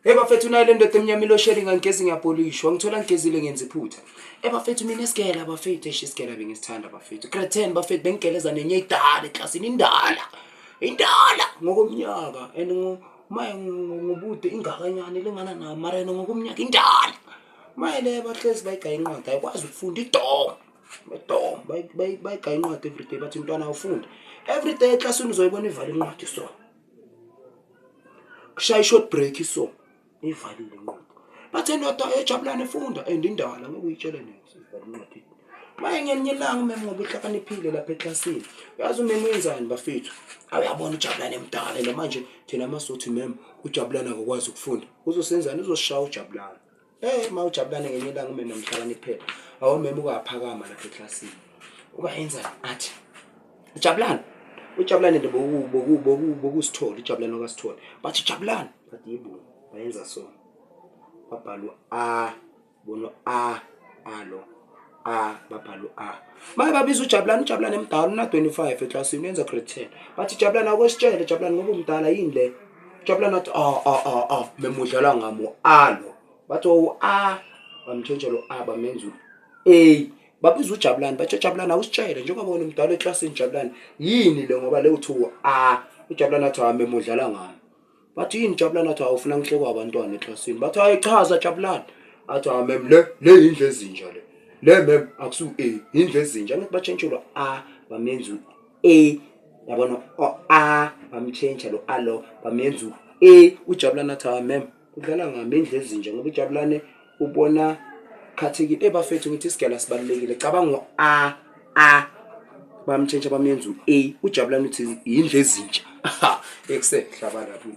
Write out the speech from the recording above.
Hey bafethu, nayi le ndoda emnyama ilo-shedding, angigezi, ngiyapolishwa, ngithola ngigezile, ngenza iphutha. Eh bafethu, mina esigela bafethu, eish, isigela bengisithanda bafethu. Grade 10 bafethu, bengigeleza nenye idala eklasini, indala. Indala ngokomnyaka and maye ngobude ingakanyana lengana nami, mara yena ngokomnyaka indala. Maye le bahlezi bayigaya incwadi, ayikwazi ukufunda, idom. Bedom bayigaya incwadi everyday, bathi umntwana awufundi. Everyday eklasini uzoyibona ivala incwadi so. Kushaya i-short break so ivalile incwadi, bathe ndoda ejabulane efunda and indala, ngeke uyitshele next, ivala incwadi. Maye ngelinye ilanga umeme, ngoba uhlakaniphile lapha eklasini, uyazi umeme wenzani bafethu? Awuyabona ujabulane emdala and manje thina masothi mem ujabulane akakwazi ukufunda, uzosenzani? Uzosishaya ujabulane. Ma ujabulane ngelinye ilanga umeme mhlakaniphele, awumeme ukaphakama lapha eklasini, ukayenzani? Athi ujabulane, ujabulane nje bokusithola ujabulane okasithola, bathi jabulane, bathi yibo, bayenza so, babhala a, bona a, a lo a, babhala a. Maye babiza ujabulane, ujabulane emdala, una 25 eklasini, uyenza grade 10, bathi jabulane, akwesitshele jabulane ngoba umdala, yini le? Jabulane athi, a a a a, memudlala ngamo a lo, bathi o a, bamtshentsha lo a, bamenza a. Babiza ujabulane, bathi jabulane, awusitshele njengoba wena umdala eklasini, jabulane, yini le ngoba le uthi a? Ujabulane athi, hame mudlala ngami. Bathi yini jabulane? Athi awufuna ngihlekwa abantwana eklasini. Bathi hayi, chaza jabulane. Athi ha mem, le yindlu ezinja le, le mem akusu a, yindlu ezinja. Angithi batshentshelwa a, bamenza a, yabona o a, bamtshentsha lo a lo, bamenza a. Ujabulane athi, ha mem udlala ngami, indlu ezinja, ngoba ujabulane ubona khathekile. Eh bafethu, ngithi isigela sibalulekile. Cabanga a a bamtshentsha bamenza u-a, ujabulane uthi yindlu ezintsha. Ekuse hlaba lapho.